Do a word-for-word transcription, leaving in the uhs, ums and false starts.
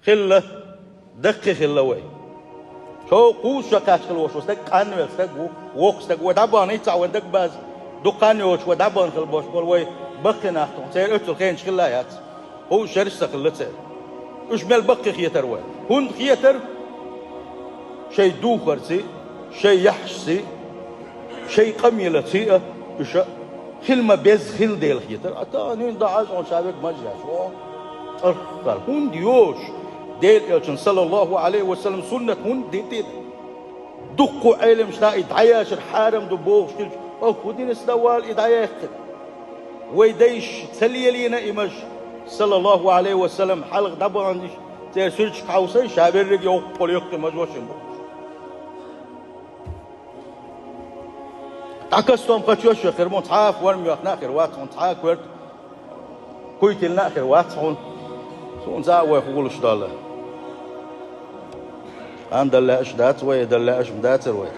Хилла, даккхий хилла вай. Шо кхузза кхаьчкхила волуш ву стаг, къанвелла стаг ву, воккха стаг ву, вай дӀабахана йиццахь вайн дагабаза, дукха хан йоцуш вай дӀабахана хила болуш болу вай баккхий нах тхуна, церан оццул хенаш хилла а яц. Кхузза шераш ца хилла церан. Уьш мел баккхий хетара вай. ХӀунда хетара? Шайн духарций, шайн яхьашций, шайн къамелаций а уьш а хила ма безза хилла дела хетара. А тахана хӀинца дӀахьажа хьуна ша верг маж яц. О, цӀархкхал. ХӀунда йоцуш? Делан Элчан, саллаллаху Ӏалайхи ва саллам, суннат хӀунда дитина? Дуккха Ӏеламнаха и дӀаяшар хьарам ду бохуш хилча, оха хӀун дина сан вала и дӀаяьккхина? Вай дайша ца лелийна и маж, саллаллаху Ӏалайхи ва саллам, хьалха дӀабаханчу церан суьрташка хьовсий, ша верриг йоккхула йоккхий маж вашина бохуш. ДӀа кастом кхачош а хир бу, цхьа а форма йоьхна а хир вац хьуна, цхьа а коьрта куй тиллина а хир вац хьуна. Суна цхьа а вай хӀулаш долла. Ан дала лаьаш дац вай, дала лаьаш ма дацара вай.